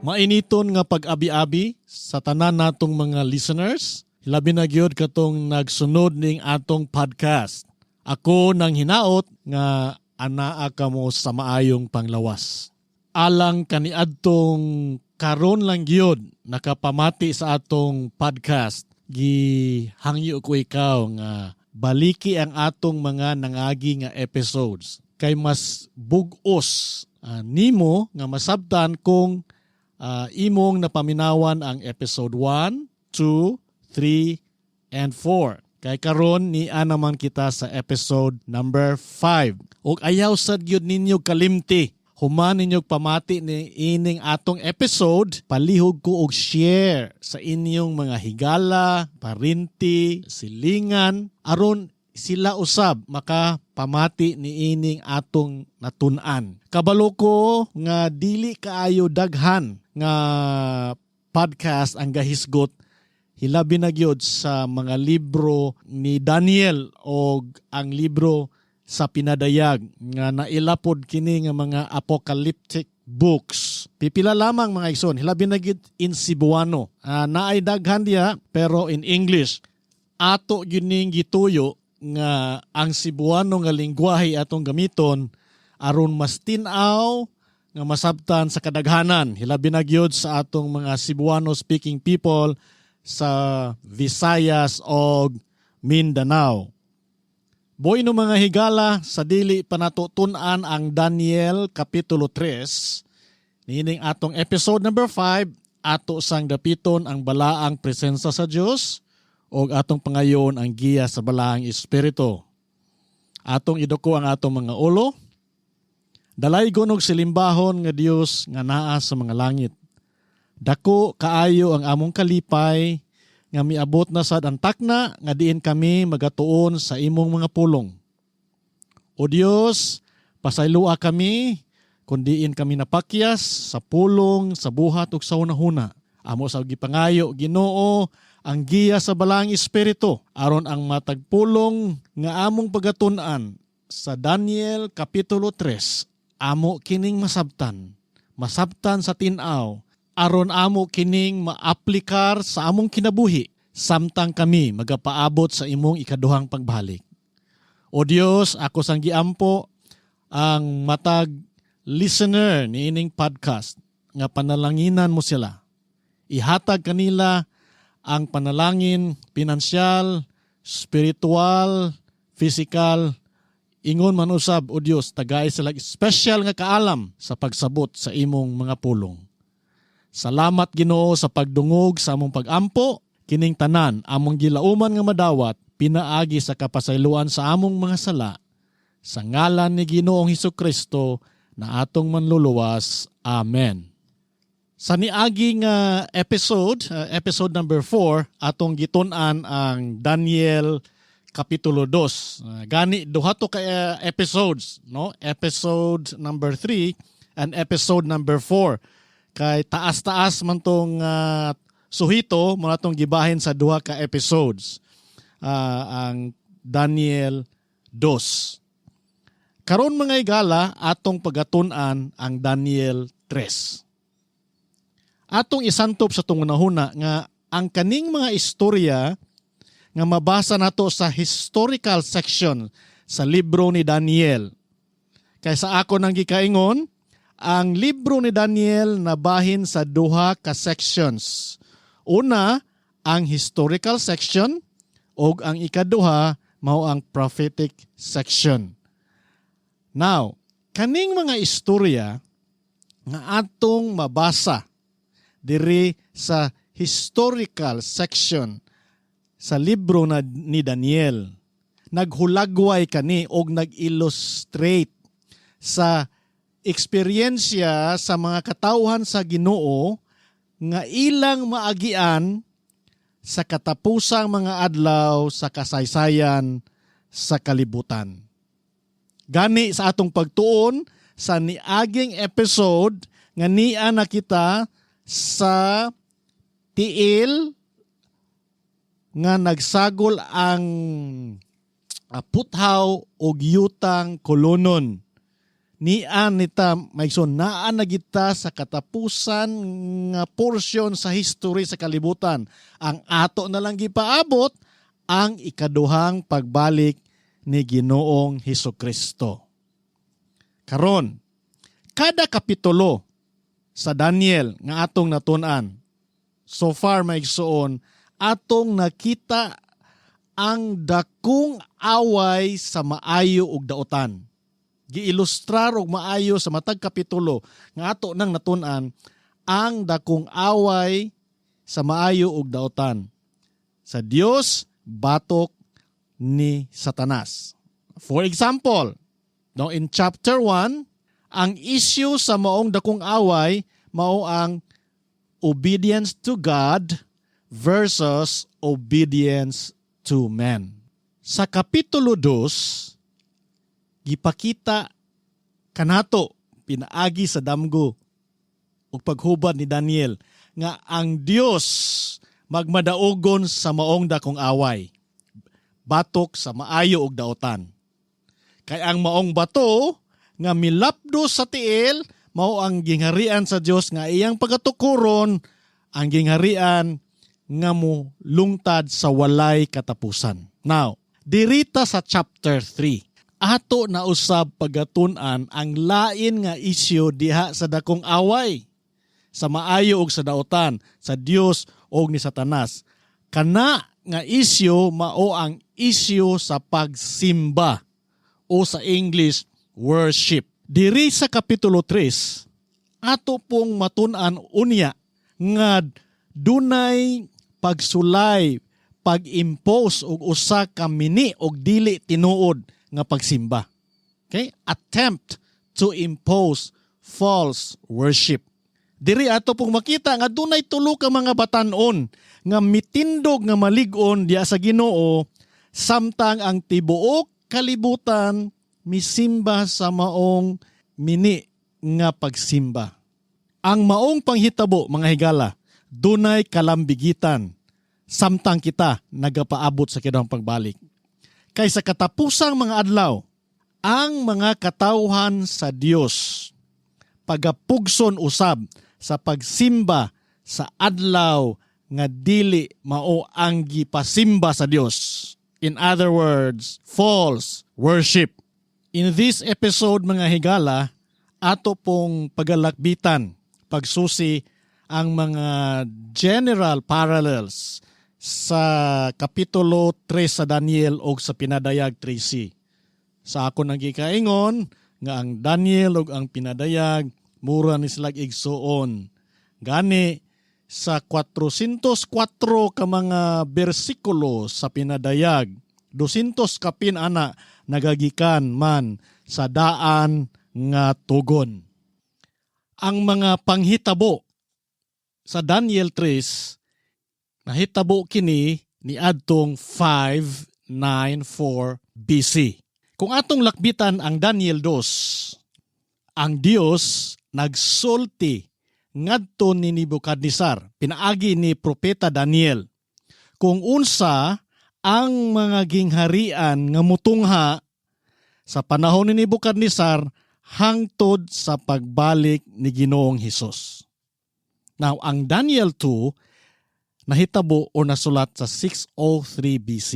Mainiton nga pag-abi-abi sa tanan natong mga listeners, labi na gyud katong nagsunod ning atong podcast. Ako nang hinaot nga anaa kamo sa maayong panglawas. Alang kaniadtong karon lang gyud nakapamati sa atong podcast, gihangyo ko ikaw nga baliki ang atong mga nangagi nga episodes kay mas bug-os nimo nga masabtan kung imong napaminawan ang episode 1, 2, 3, and 4. Kay karon nia naman kita sa episode number 5. Ug ayaw sad gyud ninyo kalimti. Human ninyo pamati ni ining atong episode, palihog ko og share sa inyong mga higala, parinti, silingan, aron sila usab makapamati ni ining atong natun-an. Kabalo ko nga dili kaayo daghan nga podcast ang gahisgot, hilabi na gyud sa mga libro ni Daniel o ang libro sa Pinadayag nga nailapod kini nga mga apocalyptic books. Pipila lamang, mga igsoon, hilabi na gyud in Cebuano. Naay daghan diha pero in English. Ato gyud ning gituyo nga ang Cebuano nga lingwahe atong gamiton aron mas tin-aw nga masabtan sa kadaghanan, hilabi na gyud sa atong mga Cebuano speaking people sa Visayas og Mindanao. Boy no mga higala, sa dili pa nato tun-an ang Daniel Kapitulo 3, niining atong episode number 5, ato sang dapiton ang balaang presensya sa Dios ug atong pangayon ang giya sa Balaang Espiritu. Atong iduko ang atong mga ulo. Dalaygon og silimbahon nga Dios nga naa sa mga langit. Dako kaayo ang among kalipay nga miabot na sad ang takna nga diin kami magatuon sa imong mga pulong. O Dios, pasayloa kami kung diin kami napakyas sa pulong, sa buhat ug sa hunahuna. Amo sa gipangayo, Ginoo, ang giya sa Balaang Espiritu aron ang matag pulong nga among pagatun-an sa Daniel Kapitulo 3, amo kining masabtan. Masabtan sa tin-aw aron amo kining maaplikar sa among kinabuhi samtang kami magapaabot sa imong ikaduhang pagbalik. O Dios, ako sang giampo ang matag listener niining podcast nga panalanginan mo sila. Ihatag kanila ang panalangin pinansyal, spiritual, physical, ingon man usab, O Dios, tagay sila special nga kaalam sa pagsabot sa imong mga pulong. Salamat, Ginoo, sa pagdungog sa among pagampo. Kining tanan among gilauman nga madawat pinaagi sa kapasayloan sa among mga sala, sa ngalan ni Ginoong Hesus Kristo na atong manluluwas. Amen. Sa niagi nga episode, episode number 4, atong gitun-an ang Daniel Kapitulo 2. Gani duha to ka episodes, no? Episode number 3 and episode number 4. Kay taas-taas man tong suhito mo natong gibahin sa duha ka episodes. Ang Daniel 2. Karon, mga igala, atong pagatun-an ang Daniel 3. Atong isantop sa tungunahuna nga ang kaning mga istorya nga mabasa nato sa historical section sa libro ni Daniel. Kay sa ako nang gikaingon, ang libro ni Daniel nabahin sa duha ka sections. Una, ang historical section ug ang ikaduha mao ang prophetic section. Now, kaning mga istorya nga atong mabasa diri sa historical section sa libro na ni Daniel, naghulagway kani og nag-illustrate sa eksperyensya sa mga katawhan sa Ginoo nga ilang maagian sa katapusang mga adlaw sa kasaysayan sa kalibutan. Gani sa atong pagtuon sa niaging episode nga nia na kita sa tiil nga nagsagol ang puthaw og yutang kolonon. Nian nita, maigsoon, naa na kita sa katapusan nga portion sa history sa kalibutan. Ang ato na lang gipaabot ang ikaduhang pagbalik ni Ginoong Hesukristo. Karon, kada kapitulo sa Daniel nga atong natun-an, so far, maigsoon, atong nakita ang dakong away sa maayo ug daotan. Giilustrar og maayo sa matag kapitulo nga ato nang natun-an ang dakong away sa maayo ug daotan, sa Dios batok ni Satanas. For example, no, in chapter 1, ang issue sa maong dakong away mao ang obedience to God versus obedience to men. Sa kapitulo 2, gipakita kanato pinaagi sa damgo ug paghubad ni Daniel nga ang Dios magmadaugon sa maong dakong away batok sa maayo ug daotan. Kay ang maong bato nga milapdo sa tiil mao ang gingharian sa Dios nga iyang pagatukuron, ang gingharian nga mo lungtad sa walay katapusan. Now, dirita sa chapter 3, ato na usab pagatun-an ang lain nga isyu diha sa dakong away sa maayo ug sa daotan, sa Dios ug ni Satanas. Kana nga isyu mao ang isyu sa pagsimba o sa English, worship. Diri sa kapitulo 3, ato pong matun-an unya nga dunay pagsulay, pag-impose og usa ka mini og dili tinuod nga pagsimba. Okay? Attempt to impose false worship. Diri ato pong makita nga dunay tulo ka mga batan-on nga mitindog nga malig-on diya sa Ginoo samtang ang tibuok kalibutan misimba sa maong mini nga pagsimba. Ang maong panghitabo, mga higala, dunay kalambigitan samtang kita nagapaabot sa ikaduhang pagbalik. Kay sa katapusang mga adlaw, ang mga katawhan sa Dios pagapugson usab sa pagsimba sa adlaw nga dili mao ang gipasimba sa Dios. In other words, false worship. In this episode, mga higala, ato pong pagalakbitan, pagsusi ang mga general parallels sa Kapitulo 3 sa Daniel o sa Pinadayag 3C. Sa ako nang gikaingon nga ang Daniel ug ang Pinadayag mura ni silag igsuon. Gani sa 404 ka mga bersikulo sa Pinadayag, 200 kapin ana nagagikan man sa daan nga tugon. Ang mga panghitabo sa Daniel 3 nahitabo kini ni adtong 594 BC. Kung atong lakbitan ang Daniel 2, ang Dios nagsulti ngadto ni Nebuchadnezzar pinaagi ni propeta Daniel kung unsa ang mga gingharian nga mutungha sa panahon ni Nebuchadnezzar hangtod sa pagbalik ni Ginoong Hesus. Now, ang Daniel 2 nahitabo o nasulat sa 603 BC.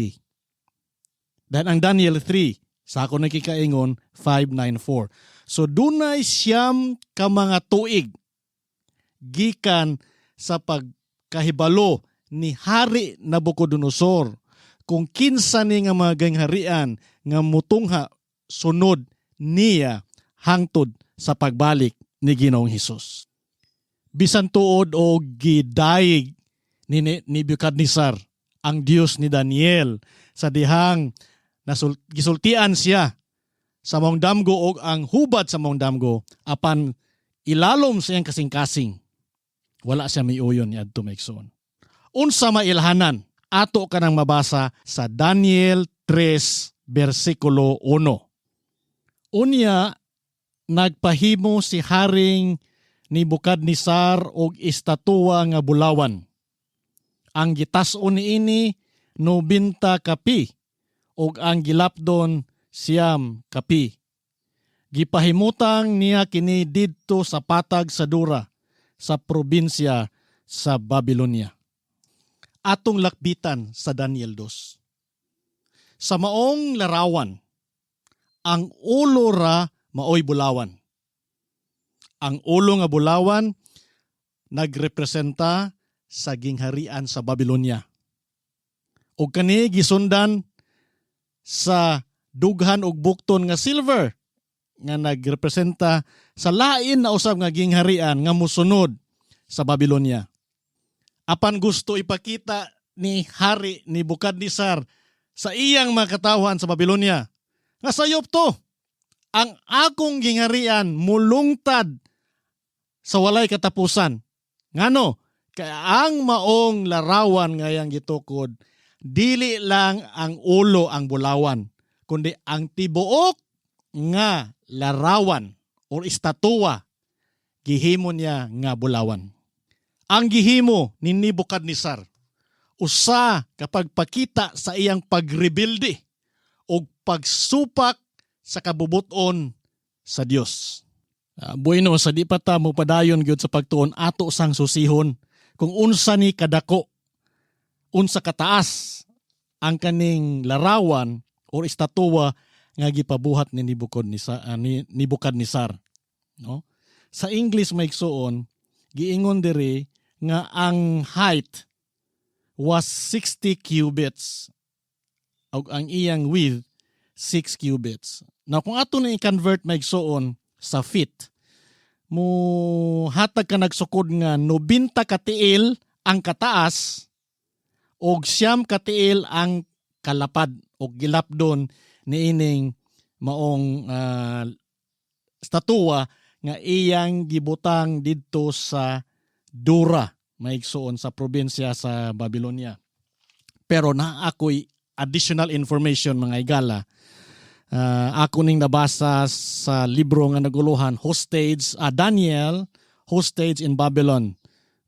Then ang Daniel 3, sa ako nakikaingon, 594. So dunay 9 ka mga tuig gikan sa pagkahibalo ni Hari Nabucodonosor kung kinsa ni nga mga gingharian nga mutungha sunod niya hangtod sa pagbalik ni Ginoong Hesus. Bisan tuod o gidayeg ni Nebuchadnezzar ang Dios ni Daniel sa dihang gisultian siya sa maong damgo og ang hubad sa maong damgo, apan ilalom sa iyang kasing-kasing wala siya miuyon ni adto, maigsoon. Unsa mailhanan, ato kanang mabasa sa Daniel 3 bersikulo 1. Unya nagpahimo si Haring Nebuchadnezzar og estatwa nga bulawan. Ang gitas-on niini 90 ka pi ug ang gilapdon 9 ka pi. Gipahimutang niya kini didto sa patag sa Dura sa probinsya sa Babylonia. Atong lakbitan sa Daniel 2. Sa maong larawan, ang ulo ra maoy bulawan. Ang ulo nga bulawan nagrepresenta sa gingharian sa Babylonia. Og kani gisundan sa dughan og bukton nga silver nga nagrepresenta sa lain na usab nga gingharian nga mosunod sa Babylonia. Apan gusto ipakita ni Hari Nebuchadnezzar sa iyang mga katawhan sa Babylonia nga sayop to, ang akong gingharian mulungtad sa walay katapusan. Ngano? Kaya ang maong larawan nga iyang gitukod, dili lang ang ulo ang bulawan, kundi ang tibuok nga larawan or estatwa gihimo niya nga bulawan. Ang gihimo ni Nebuchadnezzar usa ka pagpakita sa iyang pagrebelde o pagsupak sa kabubuton sa Dios. Bueno, sa di pa ta mo padayon gyud sa pagtuon, ato sang susihon kung unsa ni kadako, unsa kataas ang kaning larawan or estatwa nga gipabuhat ni Nebuchadnezzar, no? Sa English, mga igsuon, giingon diri nga ang height was 60 cubits ug ang iyang width 6 cubits. Now, kung ato na i-convert, mga igsuon, sa feet, mo hatag ka nagsukod nga 90 katiil ang kataas og 9 katiil ang kalapad og gilapdon niining maong statua nga iyang gibutang didto sa Dura, mga igsuon, sa probinsya sa Babylonia. Pero naa ako'y additional information, mga higala. Ako ning nabasa sa libro nga naguluhan Hostage, Daniel Hostage in Babylon.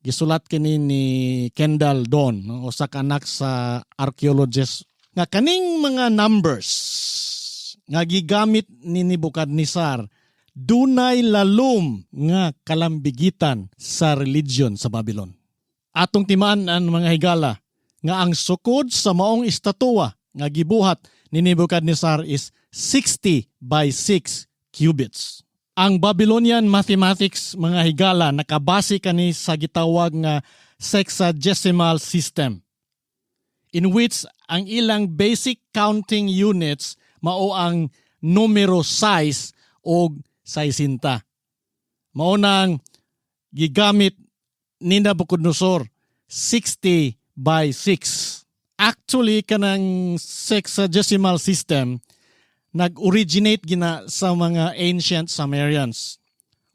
Gisulat kini ni Kendall Don, no, usa ka anak sa archaeologist, nga kaning mga numbers nga gigamit ni Nebuchadnezzar dunay lalom nga kalambigitan sa religion sa Babylon. Atong timaan ang mga higala nga ang sukod sa maong estatwa nga gibuhat ni Nebuchadnezzar is 60 by 6 cubits. Ang Babylonian mathematics, mga higala, nakabase kani sa gitawag nga sexagesimal system, in which ang ilang basic counting units mao ang numero 6 og 60. Mao nang gigamit ni Nabucodonosor 60 by 6. Actually, kanang sexagesimal system nag-originate gina sa mga ancient Sumerians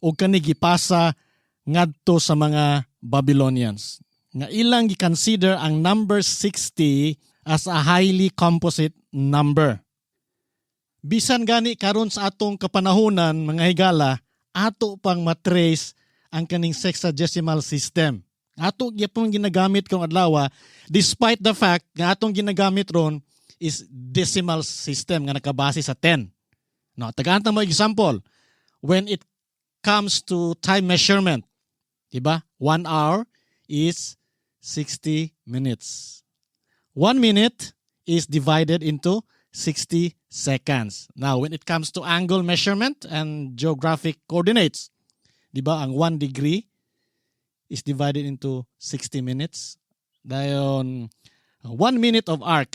ug kani gipasa ngadto sa mga Babylonians nga ilang gi-consider ang number 60 as a highly composite number. Bisan gani karon sa atong kapanahunan, mga higala, ato pang matrace ang kaning sexagesimal system. Ato gyapon ginagamit karong adlaw, despite the fact nga atong ginagamit ron is decimal system nga nakabase sa 10. No, tagaan ta mo example. When it comes to time measurement, di ba? 1 hour is 60 minutes. 1 minute is divided into 60 seconds. Now, when it comes to angle measurement and geographic coordinates, di ba, ang 1 degree is divided into 60 minutes. Dayon, 1 minute of arc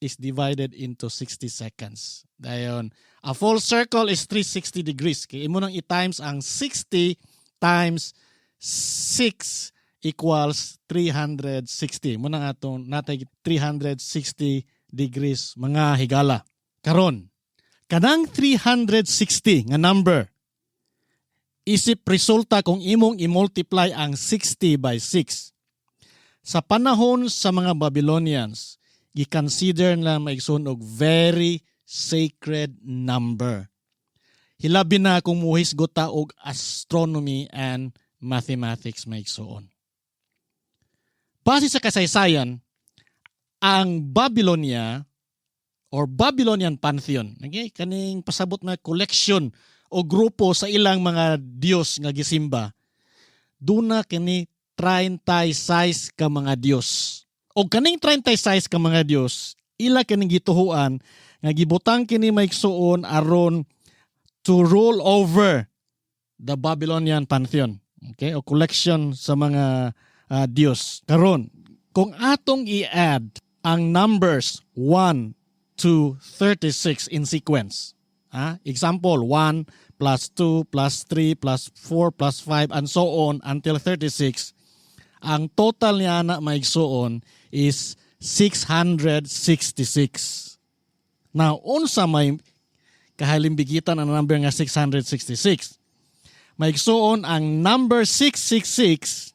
is divided into 60 seconds. Dayon, a full circle is 360 degrees. Kaya imo nang i-times ang 60 times 6 equals 360. Mao nang atong naa tay 360 degrees, mga higala. Karon, kanang 360 nga number isip resulta kung imong i-multiply ang 60 by 6. Sa panahon sa mga Babylonians, gi-consider na, mga igsoon, og very sacred number. Hilabi na kung muhisgot ta og astronomy and mathematics, mga igsoon. Base sa kasaysayan, ang Babylonia or Babylonian pantheon. Okay? Kaning pasabot na collection o grupo sa ilang mga Dios nga gisimba. Duna kini 36 ka mga Dios. O kaning 36 ka mga Dios, ila kining gituhuan nga gibutang kini maigsuon aron to rule over the Babylonian pantheon. Okay? O collection sa mga Dios. Karon, kung atong i-add ang numbers 1 to 36 in sequence. Ah, example, 1 plus 2 plus 3 plus 4 plus 5 and so on until 36. Ang total niya na maigsuon is 666. Now, unsa may kahalimbigitan ang number nga 666? Maigsuon, ang number 666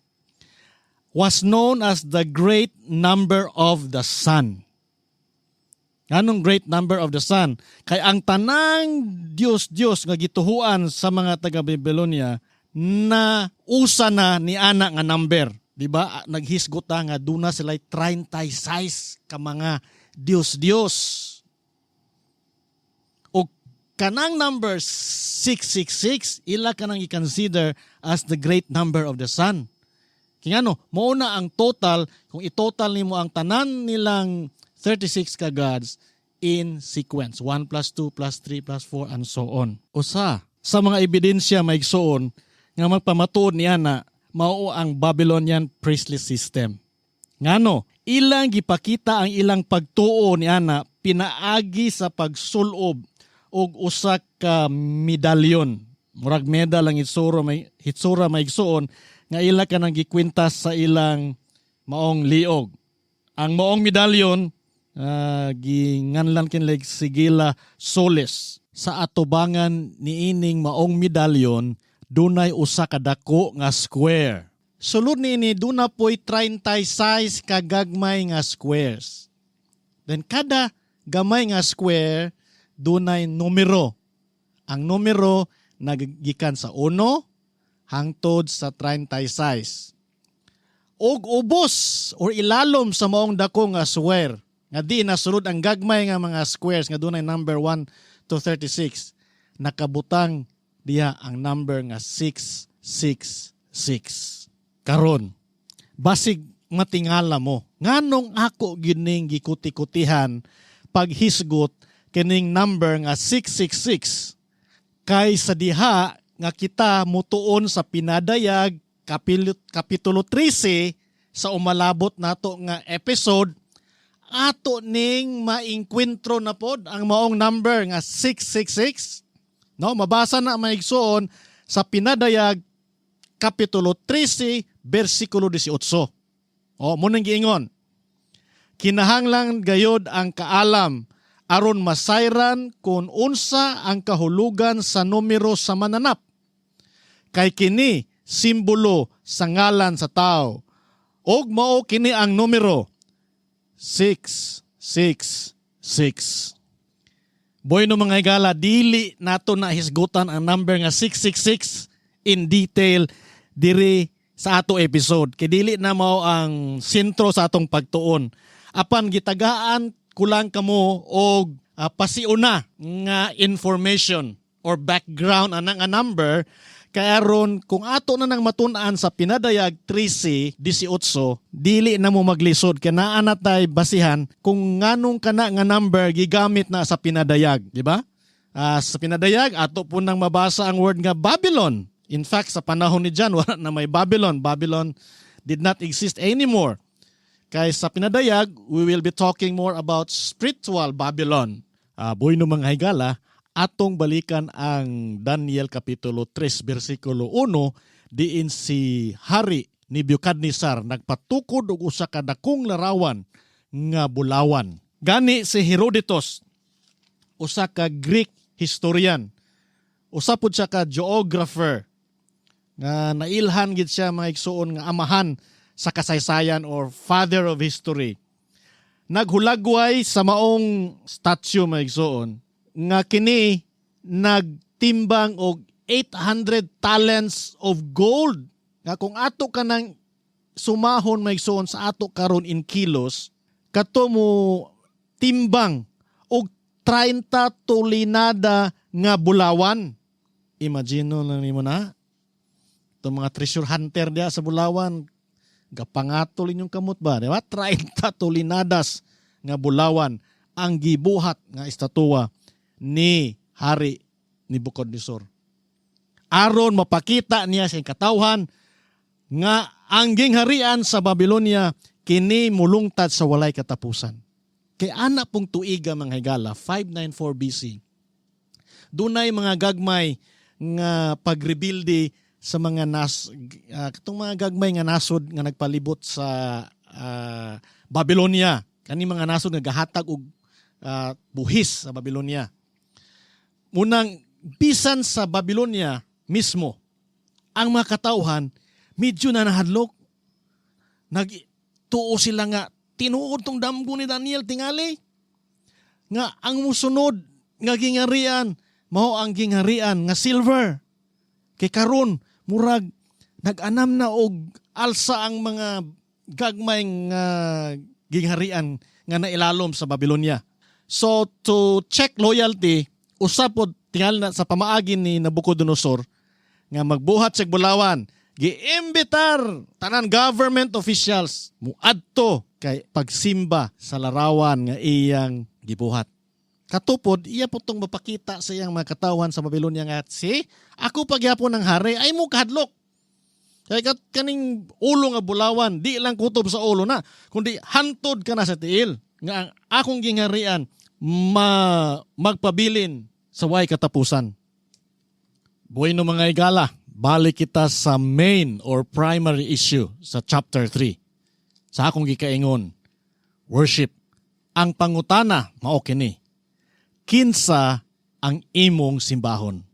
was known as the great number of the sun. Anong great number of the sun? Kay ang tanang Dios-Dios nga gituhuan sa mga taga Babylonia na usa na ni ana nga number. Di ba? Naghisgot ta nga duna sila 36 ka mga Dios-Dios. O kanang number 666, ila kanang i-consider as the great number of the sun. Kaya ano, mao na ang total, kung i-total nimo ang tanan nilang 36 ka gods in sequence. 1 plus 2 plus 3 plus 4 and so on. Usa sa mga ebidensya, maigsuon, nga magpamatuod niya na mao ang Babylonian priestly system. Ngano, ilang gipakita ang ilang pagtuo ni ana pinaagi sa pagsulob og usa ka medalyon. Murag medal ang itsura, may hitsura, maigsuon, nga ila kanang gikwintas sa ilang maong liog. Ang maong medalyon ginganlan kinleg Sigilla Solis. Sa atubangan niining maong medalyon, dunay usa ka dako nga square. Sulod niini duna poy 36 ka gagmay nga squares. Then kada gamay nga square dunay numero. Ang numero nagikan sa 1 hangtod sa 36. Og ubos or ilalom sa maong dako nga square nga di nasulod ang gagmay nga mga squares nga dunay number 1 to 36, nakabutang diha ang number nga 666. Karon, basig matingala mo nganong ako gining gikuti-kutihan paghisgot kining number nga 666, kay sa diha nga kita mutuon sa Pinadayag kapitulo 13 sa umalabot nato nga episode, ato ning maingkwentro na pod ang maong number nga 666, no? Mabasa na, maigsuon, sa Pinadayag kapitulo 13 bersikulo 18. O mo nang giingon, "Kinahanglan gayod ang kaalam aron masayran kung unsa ang kahulugan sa numero sa mananap. Kay kini simbolo sa ngalan sa tao. Og mao kini ang numero 666." Boy no, mga higala, dili nato na hisgutan ang number nga 666 in detail diri sa ato episode. Kay dili na mao ang sentro sa atong pagtuon. Apan gitagaan kulang kamo og pasiuna nga information or background ana nga number, kay aron kung ato na nang matun-an sa Pinadayag 13:18, dili na mo maglisod kay naa na tay basihan kung nganong kana nga number gigamit na sa Pinadayag, di ba? Sa Pinadayag, ato po nang mabasa ang word nga Babylon. In fact, sa panahon ni John, wala na may Babylon. Babylon did not exist anymore. Kay sa Pinadayag, we will be talking more about spiritual Babylon. Boy no, mga higala, atong balikan ang Daniel kapitulo 3 bersikulo 1, diin si Hari Nebuchadnezzar nagpatukod og usa ka dakong larawan nga bulawan. Gani si Herodotus, usa ka Greek historian, usa pud siya ka geographer nga nailhan gid siya, mga igsuon, nga amahan sa kasaysayan or father of history. Naghulagway sa maong statue, mga igsuon, nga kini nagtimbang og 800 talents of gold, nga kung ato ka nang sumahon, maigsuon, sa ato karon in kilos, kato mo timbang og 30 tolinada nga bulawan. Imagine lang nimo na. Itong mga treasure hunter diya sa Bulawan, gapangatol inyong kamot ba, di ba? 30 tolinadas nga bulawan ang gibuhat nga estatwa ni Hari Nebuchadnezzar. Aron mapakita niya sa katawhan nga ang gingharian sa Babylonia kini mulungtad sa walay katapusan. Kay ana pong tuiga, mga higala, 594 BC, dunay mga gagmay nga pagrebilde sa mga nas katong mga gagmay nga nasod nga nagpalibot sa Babylonia, kani mga nasod nga gahatag og buhis sa Babylonia. Munang bisan sa Babylonia mismo, ang mga katawhan medyo na nahadlok. Nagtuo sila nga tinuod tong damgo ni Daniel, tingali nga ang musunod nga gingarian mao ang gingharian nga silver, kay karon murag nag-anam na og alsa ang mga gagmay nga gingharian nga nailalom sa Babylonia. So to check loyalty, usa pod tingal na sa pamaagi ni Nabucodonosor nga magbuhat sa bulawan, giimbitar tanan government officials muadto kay pagsimba sa larawan nga iyang gibuhat. Katupod, iya po tong mapakita sa iyang mga katawhan sa Babylonia nga, "Si, ako pagyapon ng hari, ay mo kahadlok. Kay kat kaning ulo nga bulawan, di lang kutob sa ulo na, kundi hantod ka na sa tiil nga ang akong gingharian magpabilin sa way katapusan." Bueno, mga igala, balik kita sa main or primary issue sa chapter 3. Sa akong gikaingon, worship. Ang pangutana mao kini: Kinsa ang imong simbahon?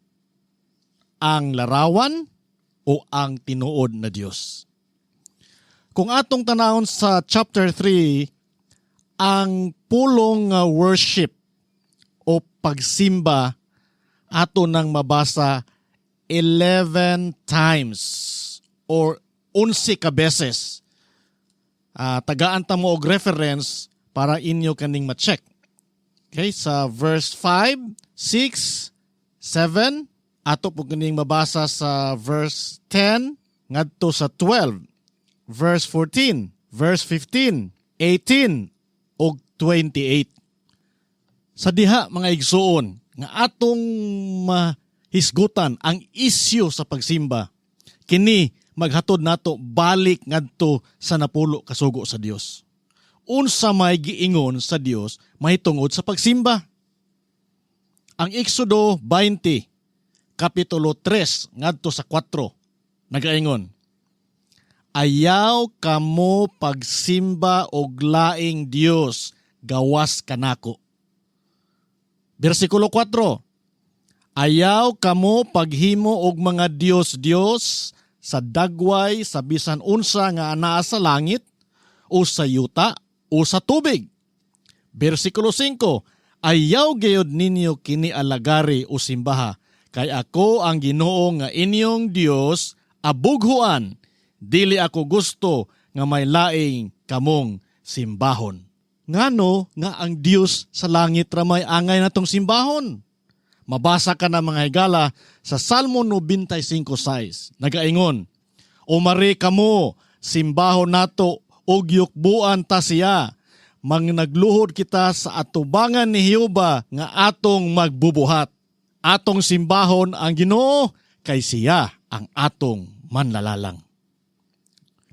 Ang larawan o ang tinuod na Dios? Kung atong tanawon sa chapter 3, ang pulong nga worship o pagsimba, ato nang mabasa 11 times or 11 ka beses. Tagaan ta mo og reference para inyo kaning ma-check. Okay, sa verse 5, 6, 7, ato po kining mabasa sa verse 10 ngadto sa 12, verse 14, verse 15, 18 ug 28. Sa diha, mga igsuon, nga atong mahisgutan ang isyu sa pagsimba, kini maghatod nato balik ngadto sa napulo kasugo sa Dios. Unsa may giingon sa Dios mahitungod sa pagsimba? Ang Exodo 20 kapitulo 3 ngadto sa 4 nagaingon, "Ayaw kamo pagsimba og laing Dios gawas kanako." Bersikulo 4, "Ayaw kamo paghimo og mga dios-dios sa dagway sa bisan unsa nga anaa sa langit o sa yuta o sa tubig." Bersikulo 5, "Ayaw gayod ninyo kini alagari o simbaha, kay ako ang Ginoo nga inyong Dios, abughuan, dili ako gusto nga may laing kamong simbahon." Ngano nga ang Dios sa langit ra may angay natong simbahon? Mabasa ka na, mga higala, sa Salmo 95:6. Nagaingon, "Umari kamo, simbahon nato og yukbuan ta siya. Mangnagluhod kita sa atubangan ni Jehova nga atong magbubuhat. Atong simbahon ang Ginoo, kay siya ang atong manlalalang."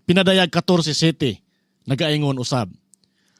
Pinadayag 14:7 nagaingon usab,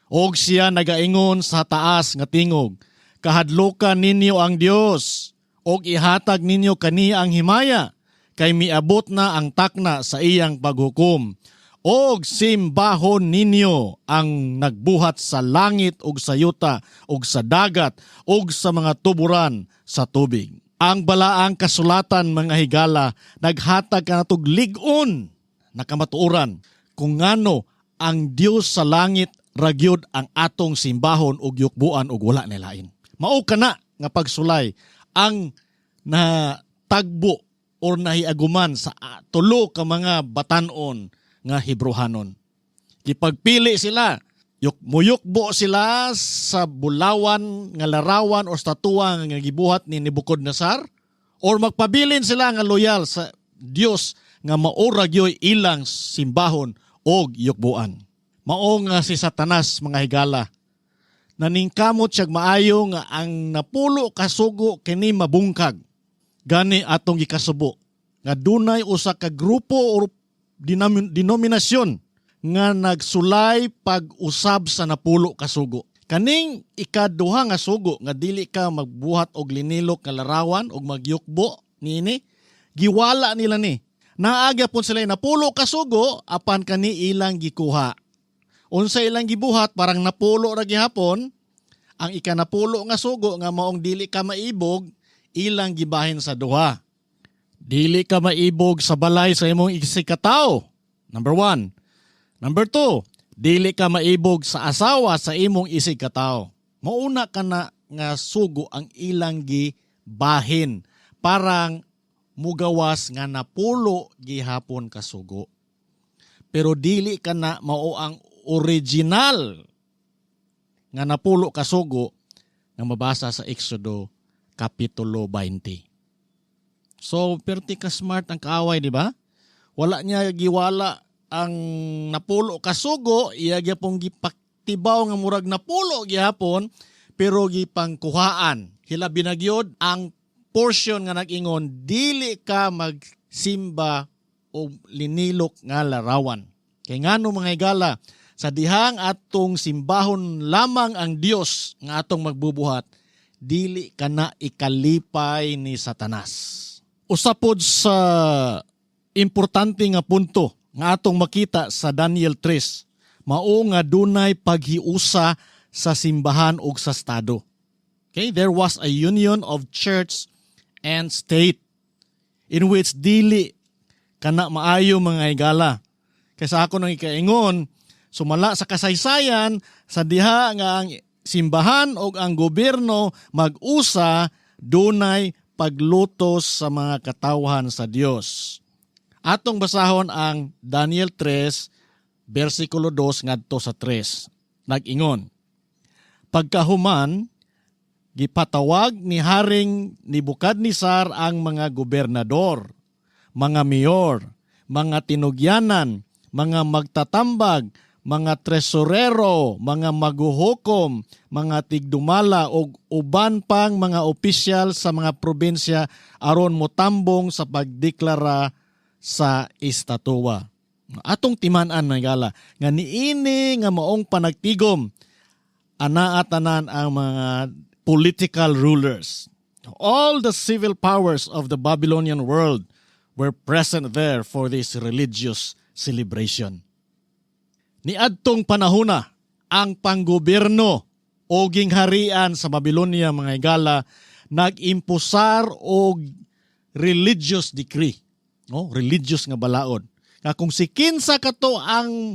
"Og siya nagaingon sa taas nga tingog, kahadlukan ninyo ang Dios og ihatag ninyo kaniya ang himaya, kay miabot na ang takna sa iyang paghukom. Og simbahon ninyo ang nagbuhat sa langit ug sa yuta ug sa dagat ug sa mga tuburan sa tubig." Ang balaang kasulatan, mga higala, naghatag kanatog lig-on na kamatuoran kung ngano ang Dios sa langit ragyod ang atong simbahon ug yukbuan ug wala nilain. Mao kana nga pagsulay ang na tagbo or nahiaguman sa tulo ka mga batanon nga Hebrohanon. Gipagpili sila Muyukbo sila sa bulawan nga larawan o statua nga gibuhat ni Nebuchadnezzar or magpabilin sila nga loyal sa Dios nga mao ra gyoy ilang simbahon og yukbuan. Mao nga si Satanas, mga higala, naningkamot siyag maayo nga ang 10 ka sugo kini mabungkag. Gani atong gikasubo nga dunay usa ka grupo or denominasyon nga nagsulay pag-usab sa 10 ka sugo. Kaning ikaduha nga sugo nga dili ka magbuhat og linilok nga larawan og magyukbo niini, giwala nila ni. Naa gyapon sila 10 ka sugo, apan kani ilang gikuha. Unsa ilang gibuhat, parang 10 ra gihapon, ang ikanapulo nga sugo nga maong dili ka maibog, ilang gibahin sa duha. Dili ka maibog sa balay sa imong isigkatawo. Number 1. Number 2, dili ka maibog sa asawa sa imong isigkatawo. Mauna ka na nga sugo ang ilang gibahin. Parang mugawas nga 10 gihapon ka sugo. Pero dili ka na mao ang original nga 10 ka sugo nga mabasa sa Exodo Kapitulo 20. So, perti ka smart ang kaaway, di ba? Wala niya giwala ang 10 ka sugo, iya gyapong gipaktibaw nga murag 10 gihapon, pero gipangkuhaan. Hilabi na gyud ang portion nga nag-ingon, dili ka magsimba o linilok nga larawan. Kay ngano, mga higala, sa dihang atong simbahon lamang ang Dios nga atong magbubuhat, dili ka na ikalipay ni Satanas. Usa pod sa importante nga punto nga atong makita sa Daniel 3, mao nga dunay paghiusa sa simbahan ug sa estado. Okay, there was a union of church and state in which dili kana maayo, mga higala. Kaysa ako nang ikaingon, sumala sa kasaysayan, sa diha nga ang simbahan o ang gobyerno mag-usa, dunay paglutos sa mga katawhan sa Dios. Atong basahon ang Daniel 3 versikulo 2 ngadto sa 3. Nag-ingon, "Pagkahuman, gipatawag ni Haring Nebuchadnezzar ang mga gobernador, mga mayor, mga tinugyanan, mga magtatambag, mga tresorero, mga maguhukom, mga tigdumala ug uban pang mga opisyal sa mga probinsya aron motambong sa pagdeklara sa estatuwa." Atong timan-an, mga higala, nga niini nga maong panagtigom anaa tanan ang mga political rulers. All the civil powers of the Babylonian world were present there for this religious celebration. Niadtong panahona, ang panggobyerno o gingharian sa Babylonia, mga higala, nag-impusar og religious decree. No? Religious nga balaod. Nga kung si kinsa kato ang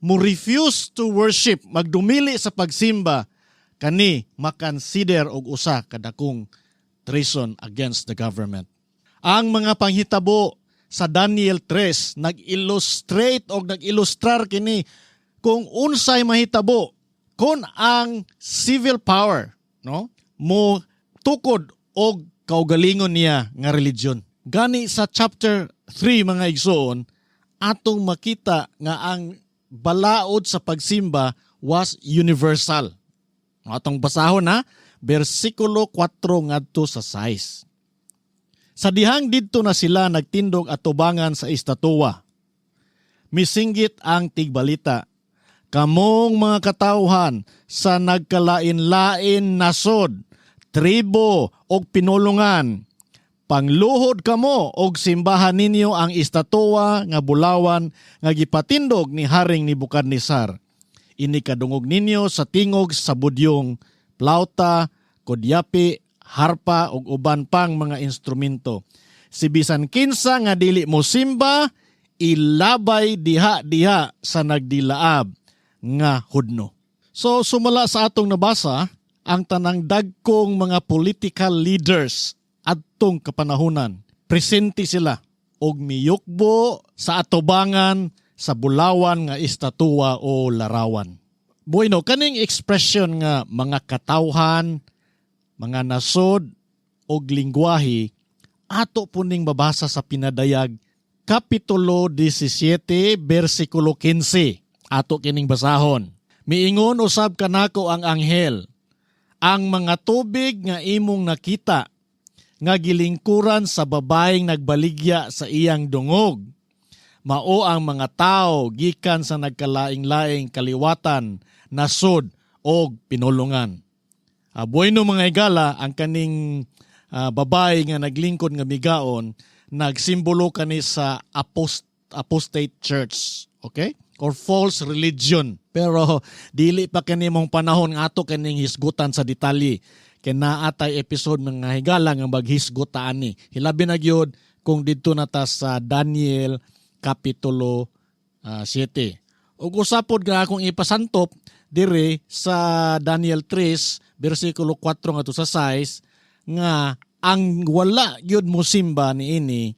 mo refuse to worship, magdumili sa pagsimba, kani makonsider og usa kadakong treason against the government. Ang mga panghitabo sa Daniel 3 nag-illustrate o nag-ilustrar kini kung unsay mahitabo kung ang civil power, no, mo tukod og kaugalingon niya nga religion. Gani sa chapter 3, mga igsoon, atong makita nga ang balaod sa pagsimba was universal. Atong basahon na bersikulo 4 ngadto sa 6. "Sa dihang didto na sila nagtindog atubangan sa estatuwa, misinggit ang tigbalita, 'Kamong mga katawhan sa nagkalain-lain nasod, tribo og pinulungan, pangluhod kamo og simbahan ninyo ang estatuwa nga bulawan nga gipatindog ni Haring Nebuchadnezzar. Ini kadungog ninyo sa tingog sa budyong, plauta, kudyapi, harpa ug uban pang mga instrumento. Si bisan kinsa nga dili mo simba, ilabay diha-diha sa nagdilaab nga hudno.'" So sumala sa atong nabasa, ang tanang dagkong mga political leaders adtong kapanahunan, presente sila og miyukbo sa atubangan sa bulawan nga estatuwa o larawan. Bueno, kaning expression nga mga katawhan, mga nasod og lingwahe, ato po ning mabasa sa Pinadayag Kapitulo 17, versikulo 15. Ato kining basahon. Miingon usab kanako ang anghel, "Ang mga tubig nga imong nakita nga gilingkuran sa babaeng nagbaligya sa iyang dungog, mao ang mga tao gikan sa nagkalaing-laing kaliwatan, nasod og pinulungan." Bueno, mga higala, ang kaning babae nga naglingkod nga migaon, nagsimbolo kani sa apostate church, okay? Or false religion. Pero dili pa kani mong panahon nga ato kaning hisgutan sa detalye. Kay naa tay episode, mga higala, nga maghisgot ta ani. Hilabi na gyud kung didto na ta sa Daniel Kapitulo 7. Ug usa pod nga akong ipasantop dire sa Daniel 3 bersikulo 4 ngadto sa 6 nga ang wala gyud mosimba niini,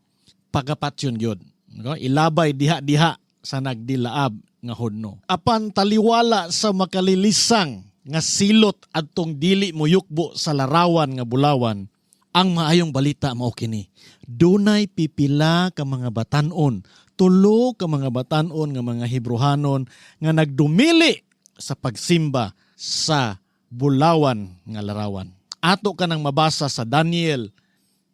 pagapatyon gyud. No? Ilabay diha-diha sa nagdilaab nga hudno. Apan taliwala sa makalilisang nga silot adtong dili moyukbo sa larawan nga bulawan, ang maayong balita mao kini. Dunay pipila ka mga batan-on, tulo ka mga batan-on nga mga Hebrohanon nga nagdumili sa pagsimba sa bulawan nga larawan. Ato ka nang mabasa sa Daniel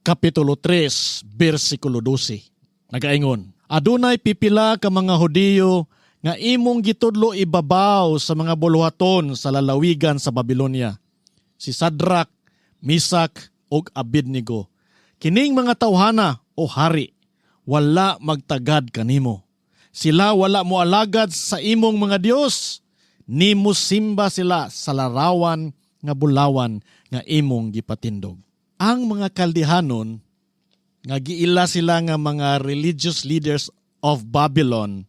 Kapitulo 3, versikulo 12. Nagaingon, "Adunay pipila ka mga Hudiyo nga imong gitudlo ibabaw sa mga buluhaton sa lalawigan sa Babylonia. Si Sadrach, Misak ug Abednego. Kining mga tawhana, o hari, wala magtagad kanimo. Sila wala moalagad sa imong mga Dios, ni mosimba sila sa larawan nga bulawan nga imong gipatindog." Ang mga Kaldihanon nga giila sila nga mga religious leaders of Babylon,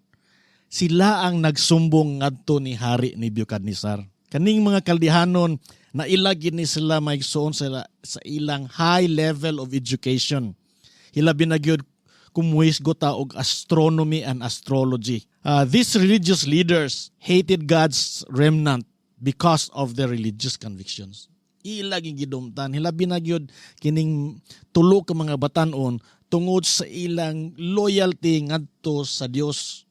sila ang nagsumbong ngadto ni Hari Nebuchadnezzar. Kaning mga Kaldihanon, naila gid ni sila, maigsuon sila sa ilang high level of education. Hilabi na gyud kung muhisgot ta og astronomy and astrology. These religious leaders hated God's remnant because of their religious convictions. Ila gyud gidumtan, hilabi na gyud kining tulo ka mga batan-on tungod sa ilang loyalty ngadto sa Dios.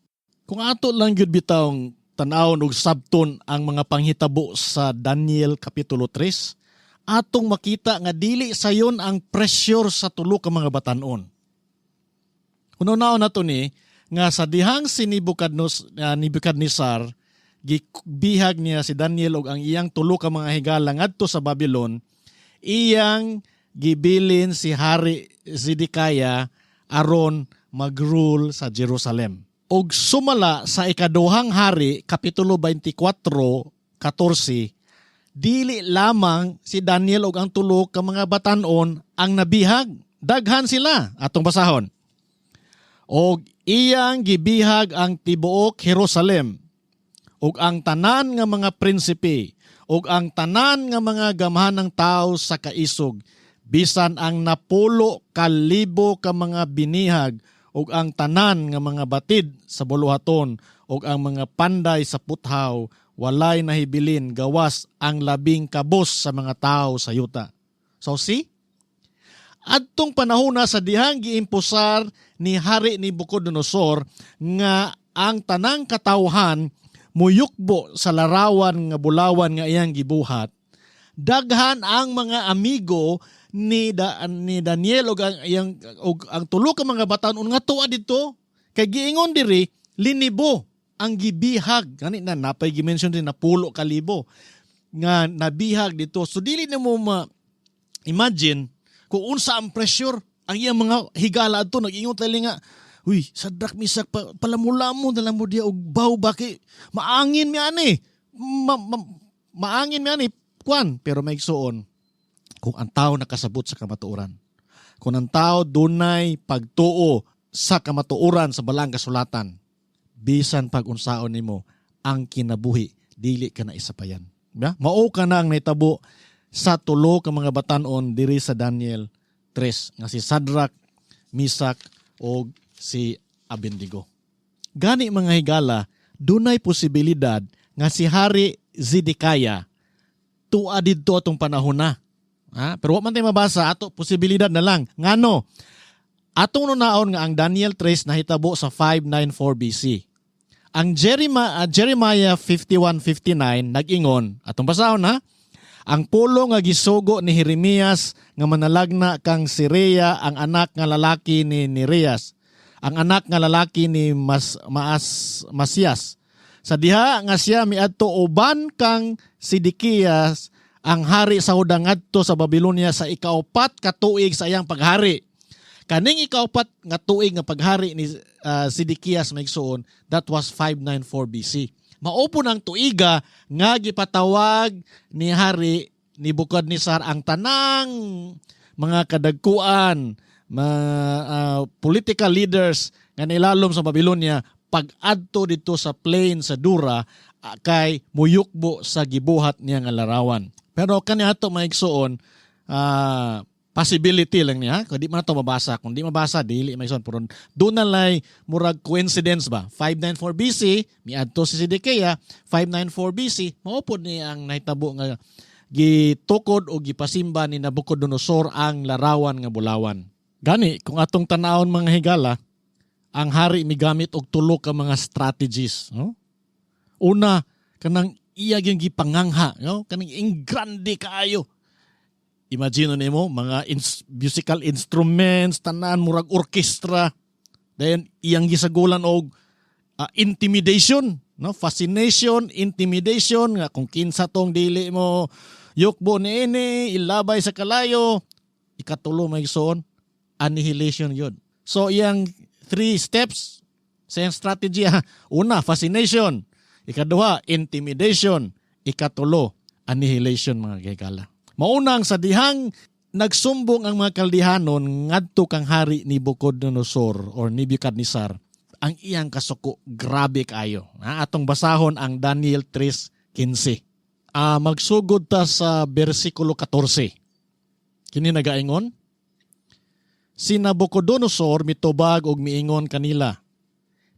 Kung ato lang gyud bitawng tan-awon og sabton ang mga panghitabo sa Daniel Kapitulo 3, atong makita nga dili sayon ang pressure sa tulo ka mga batan-on. Hunahunaon nato ni nga sa dihang si Nebuchadnezzar gibihag niya si Daniel ug ang iyang tulo ka mga higala ngadto sa Babylon, iyang gibilin si Hari Zedekiah aron mag-rule sa Jerusalem. Og sumala sa Ikaduhang Hari Kapitulo 24:14, dili lamang si Daniel ug ang tulo ka mga batan-on ang nabihag. Daghan sila. Atong basahon. "Og iyang gibihag ang tibuok Jerusalem ug ang tanan nga mga prinsipe ug ang tanan nga mga gamhanang tao sa kaisog, bisan ang 10,000 ka mga binihag ug ang tanan nga mga batid sa buluhaton ug ang mga panday sa puthaw, walay nahibilin gawas ang labing kabos sa mga tao sa yuta." So see? Adtong panahon na sa dihang giimpusar ni Hari Nabucodonosor nga ang tanang katawhan muyukbo sa larawan nga bulawan nga iyang gibuhat, daghan ang mga amigo ni Daniel ug ang iyang ug ang tulo ka mga batan-on nga tuwa didto, kay giingon diri linibo ang gibihag. Gani na napay gi-mention din na 10,000 nga nabihag dito. So dili na mo ma imagine kung unsa ang pressure. Ang iyang mga higala adto nag-ingon tali nga, "Uy, Sadrak, Misak, palamulamo na lang mo diya og baw ba kay maangin mi ani. Maangin mi ani kwan." Pero maigsuon, kung ang tao nakasabot sa kamatuoran, kung ang tao dunay pagtuo sa kamatuoran sa Balaang Kasulatan, bisan pag unsaon nimo ang kinabuhi, dili ka na isapayan. Ya? Mao ka na ang nahitabo sa tulo ka mga batan-on diri sa Daniel 3 nga si Sadrach, Misak ug si Abednego. Gani, mga higala, dunay posibilidad nga si Hari Zedekiah tua didto atong panahon na. Ha? Pero wa man tayo mabasa ato, posibilidad na lang. Ngano? Atong nunaon nga ang Daniel 3 nahitabo sa 594 BC. Ang Jeremiah 51:59 nag-ingon, atong basahon ha, "Ang pulong nga gisugo ni Jeremias nga manalagna kang Sirea, ang anak nga lalaki ni Nerias, ang anak nga lalaki ni Mas, Maas, Masias. Sa diha nga siya miadto uban kang Sidikias, ang hari sa Huda, ngadto sa Babylonia sa ikaupat ka tuig sa iyang paghari." Kaning ikaupat nga tuig nga paghari ni Sidikias, mga igsoon, that was 594 BC. Mao po ng tuiga nga gipatawag ni Hari Nebuchadnezzar ang tanang mga kadagkuan, mga political leaders nga nilalom sa Babylonia pag-adto dito sa plain sa Dura kay muyukbo sa gibuhat niya nga larawan. Pero kani ato, mga igsoon, possibility lang niya. Kung di man ato mabasa, kung di mabasa, dili, mga igsoon. Pero doon na lay murag coincidence ba? 594 BC, miadto si Zedekiah, 594 BC, mao pod ni ang nahitabo nga gitukod o gipasimba ni Nabucodonosor ang larawan nga bulawan. Gani, kung atong tanawon, mga higala, ang hari migamit og tulo ka mga strategies. No? Una, kanang iya gyud gipangangha, no? Kanang ingrande kaayo. Imagine nimo mga musical instruments, tanan murag orkestra. Then iyang gisagulan og intimidation, no? Fascination, intimidation nga kung kinsa tong dili mo yukbo niini, ilabay sa kalayo. Ikatulo, mga igsoon, annihilation yun. So iyang three steps sa iyang strategy ha. Una, fascination. Ikaduha, intimidation. Ikatulo, annihilation, mga higala. Maunang sa dihang nagsumbong ang mga Kaldihanon ngadto kang Hari ni Nabucodonosor or Nebuchadnezzar, ang iyang kasuko grabe kaayo. Ha, atong basahon ang Daniel 3:15. Magsugod ta sa bersikulo 14. Kini nagaingon, "Si Nabucodonosor mitubag og miingon kanila,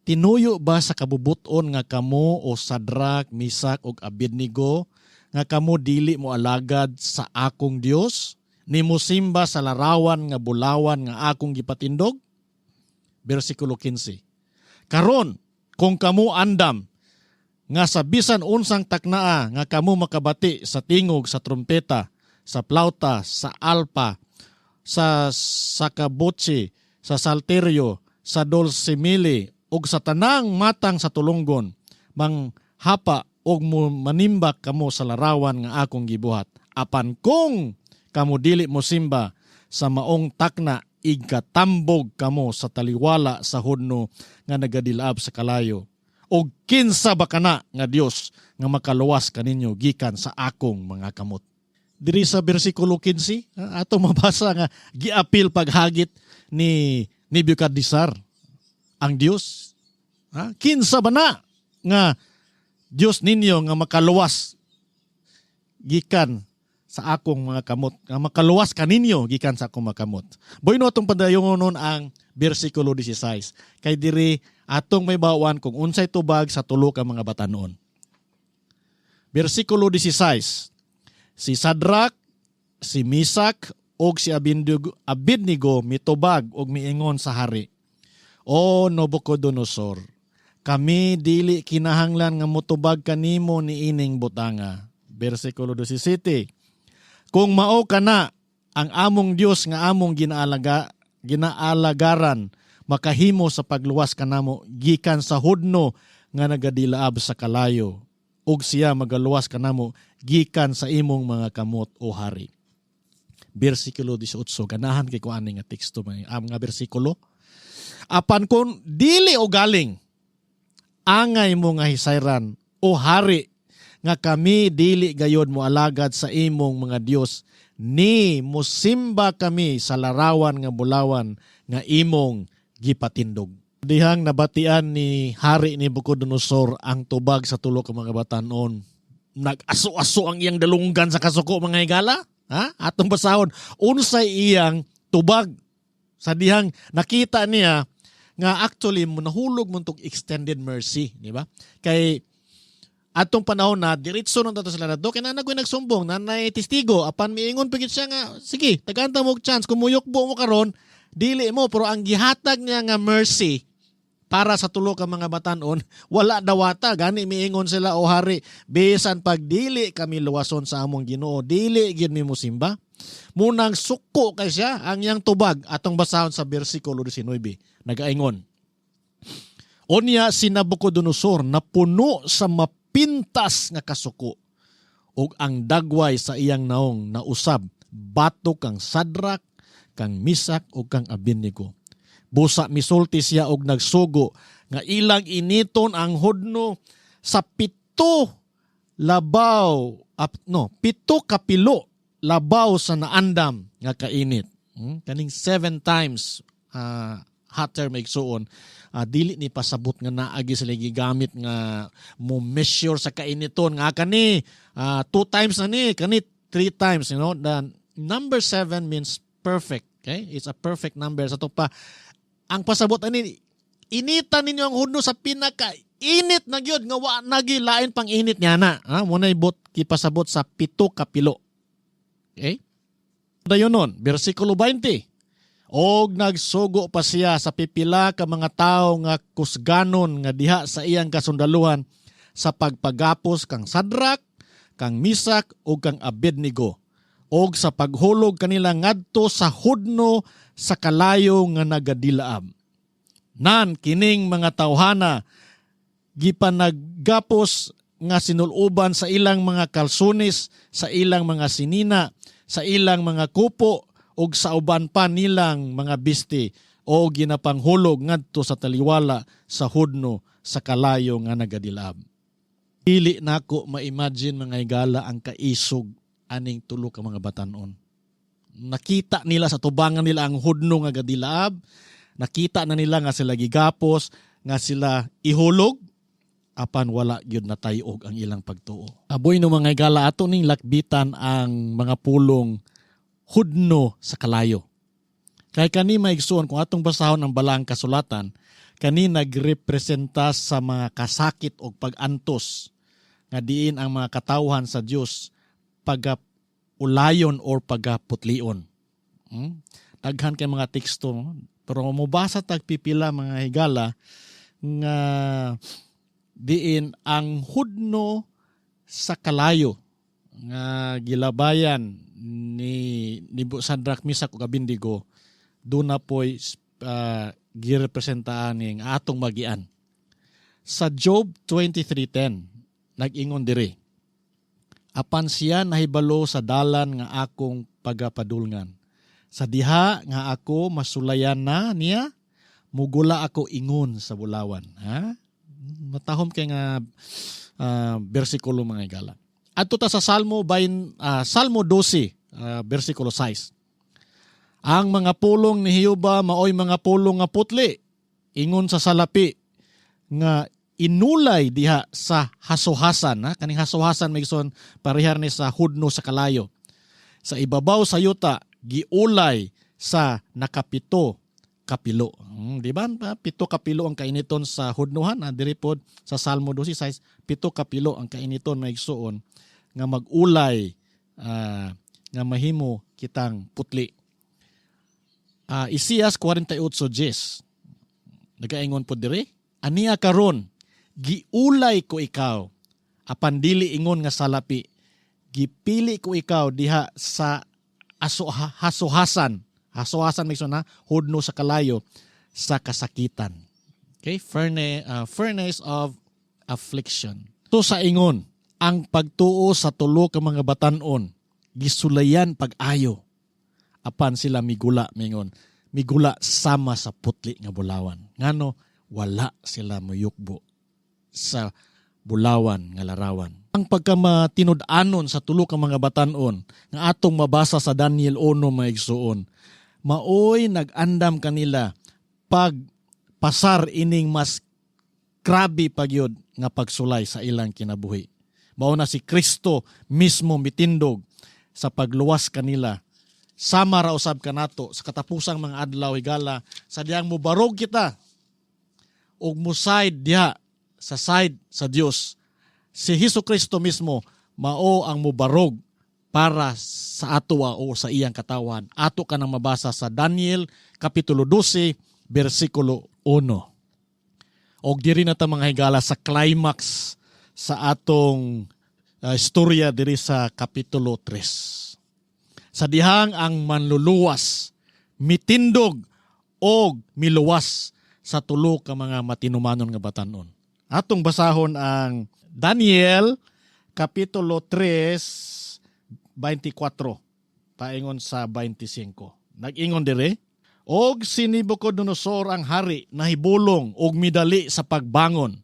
'Tinuyo ba sa kabubuton nga kamo o Sadrak, Misak ug Abednego nga kamo dili mo alagad sa akong Dios ni mosimba sa larawan nga bulawan nga akong gipatindog?' Bersikulo 15. 'Karon, kung kamo andam nga sa bisan unsang taknaa nga kamo makabati sa tingog sa trumpeta, sa plauta, sa alpa, sa sakabutsi, sa salteryo, sa dulsimili ug sa tanang matang sa tulunggon, manghapa og manimba kamo sa larawan nga akong gibuhat. Apan kung kamo dili mo simba sa maong takna, igkatambog kamo sa taliwala sa hudno nga nagadilaab sa kalayo. Og kinsa ba kana nga Dios nga makaluwas kaninyo gikan sa akong mga kamot?'" Diri sa bersikulo 15, ato mabasa nga giapil paghagit ni Nebuchadnezzar ang Dios. Ha? "Kinsa ba na nga Dios ninyo nga makaluwas gikan sa akong mga kamot, nga makaluwas kaninyo gikan sa akong mga kamot?" Boyno atong padayonon ang bersikulo 16. Kay diri atong mahibaw-an kung unsay tubag sa tulo ka mga batanon. Bersikulo 16. "Si Sadrak, si Misak ug si Abednego mitubag og miingon sa hari, 'O Nabucodonosor, kami dili kinahanglan nga motubag kanimo niining butanga.'" Bersikulo 17. "Kung mao kana, ang among Dios nga among ginaalagaran makahimo sa pagluwas kanamo gikan sa hudno nga nagadilaab sa kalayo ug siya magaluwas kanamo gikan sa imong mga kamot, o hari." Bersikulo 18, ganahan kay ko ani nga teksto, mga nga bersikulo. "Apan kung dili o galing, angay mo nga hisayran, o hari, nga kami dili gayod mo alagad sa imong mga Dios ni musimba kami sa larawan nga bulawan nga imong gipatindog." Dihang nabatian ni Hari Nabucodonosor ang tubag sa tulo ka mga batanon, nag-aso-aso ang iyang dalunggan sa kasuko, mga higala. Ha? Atong basahon unsay iyang tubag sa dihang nakita niya nga actually mo nahulog mo tong extended mercy, di ba? Kay Atong panahon na diretso nang tato sila nadto kay naa na nagsumbong, naa testigo, apan miingon pa gyud siya nga sige, tagaan ta mo og chance. Kung muyukbo mo karon, dili mo, pero ang gihatag niya nga mercy para sa tulo ka mga batanon wala dawata. Gani miingon sila, "O hari, bisan pag dili kami luwason sa among Ginoo, dili gyud mi mosimba." Munang suko kay siya ang iyang tubag. Atong basahon sa bersikulo 19, nagaingon: "Unya si Nabucodonosor napuno sa mapintas nga kasuko ug ang dagway sa iyang naong nausab batok kang Sadrak, kang Misak ug kang Abednego. Busa misulti siya og nagsugo nga ilang initon ang hudno sa 7 labaw up, no, 7 kapilo labaw sa naandam nga kainit." Kaning seven times hotter, mga igsuon, dili ni pasabot nga naagi sila gigamit nga mo measure sa kainiton nga kani two times na ni, kani three times. The number 7 means perfect, okay? It's a perfect number. Sa to pa ang pasabot ani, inita ninyo ang hudno sa pinaka init na gyud nga wa na gyud lain pang init niya na, ha. Mo na ibot gipasabot sa 7 kapilo, okay? Dayon nun, bersikulo 20: "Og nagsugo pa siya sa pipila ka mga tawo nga kusganon nga diha sa iyang kasundaluhan sa pagpagapos kang Sadrak, kang Misak ug kang Abednego og sa paghulog kanila ngadto sa hudno sa kalayo nga nagadilaab. Nan kining mga tawhana gipanaggapos nga sinuluban sa ilang mga kalsunis, sa ilang mga sinina, sa ilang mga kupo ug sa uban pa nilang mga bisti o ginapanghulog ngadto sa taliwala sa hudno sa kalayo nga nagadilaab." Dili nako ma-imagine, mga higala, ang kaisog aning tulo ka mga batanon. Nakita nila sa tubangan nila ang hudno nga gadilaab. Nakita na nila nga sila gigapos, nga sila ihulog, apan wala gyud natayog ang ilang pagtuo. Aboy no, mga higala, ato ning lakbitan ang mga pulong "hudno sa kalayo." Kay kani, mga igsuon, kung atong basahon ang balaang kasulatan, kani nagrepresenta sa mga kasakit o pag-antos nga diin ang mga katawhan sa Dios pagaulayon or pagaputlion. Daghan kay mga teksto, pero mobasa tag pipila, mga higala, nga diin ang hudno sa kalayo nga gilabayan ni Sadrak, Misak ug Abednego doon na po'y girepresentaan ning atong magian. Sa Job 23:10, nag-ingon diri: "Apan siya nahibalo sa dalan nga akong pagapadulngan. Sa diha nga ako masulayan na niya, mugula ako ingon sa bulawan." Ha? Matahom kay nga bersikulo, mga higala. Adto ta sa Salmo 12, bersikulo 6. "Ang mga pulong ni Jehova maoy mga pulong nga putli ingon sa salapi nga inulay diha sa hasohasan," ha. Kaning hasohasan, mga igsoon, parehar ni sa hudno sa kalayo. "Sa ibabaw sa yuta, giulay sa nakapito kapilo." Di ba? 7 kapilo ang kainiton sa hudnohan. Ha? Diri pod sa Salmo 12:6, 7 kapilo ang kainiton, mga igsuon, nga mag-ulay nga mahimo kitang putli. Isaias 48:10. Nagaingon po diri, "Ania karon giulay ko ikaw apan dili ingon nga salapi, gipili ko ikaw diha sa aso hasohasan." Hasohasan, may na hudno sa kalayo sa kasakitan. Okay, furnace of affliction. To sa ingon, ang pagtuo sa tulo ka mga batanon gisulayan pag-ayo apan sila migula, mingon migula sama sa putli nga bulawan. Ngano wala sila moyukbo sa bulawan nga larawan. Ang pagkamatinud-anon sa tulo ka mga batanon nga atong mabasa sa Daniel 1, mga igsuon, maoy nag-andam kanila pag pasar ining mas grabe pagyud nga pagsulay sa ilang kinabuhi. Mao na si Kristo mismo mitindog sa pagluwas kanila. Sama ra usab kanato sa katapusang mga adlaw, higala, sa diyang mubarog kita ug mo side diha sa side sa Dios. Si Hesus Kristo mismo mao ang mubarog para sa atoa o sa iyang katawan. Ato ka nang mabasa sa Daniel Kapitulo 12, versikulo 1. Og diri na ta, mga higala, sa climax sa atong istorya diri sa Kapitulo 3. Sa dihang ang manluluwas mitindog og miluwas sa tulo ka mga matinumanon nga batanon. Atong basahon ang Daniel Kapitulo 3, 24 paingon sa 25. Nag-ingon dire, "Og si Nebuchadnezzar ang hari nahibulong og midali sa pagbangon.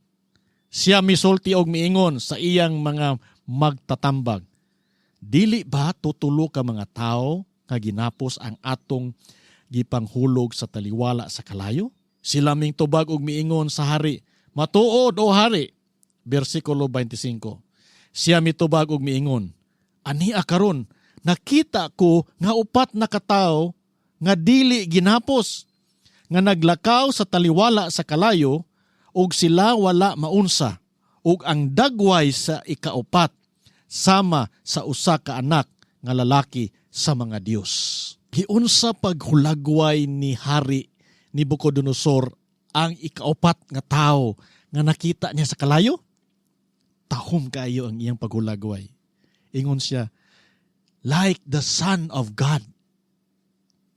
Siya misulti og miingon sa iyang mga magtatambag, 'Dili ba tutulo ka mga tawo nga ginapos ang atong gipanghulog sa taliwala sa kalayo?' Sila mingtubag og miingon sa hari, 'Matuod, o hari.'" Bersikulo 25. "Siya mitubag og miingon, 'Ania karon nakita ko nga upat na katawo nga dili ginapos nga naglakaw sa taliwala sa kalayo ug sila wala maunsa, ug ang dagway sa ikaupat sama sa usa ka anak nga lalaki sa mga Dios.'" Giunsa paghulagway ni Hari Nebuchadnezzar ang ikaupat nga tawo nga nakita niya sa kalayo? Tahom kaayo ang iyang paghulagway. Ingon siya, "Like the Son of God."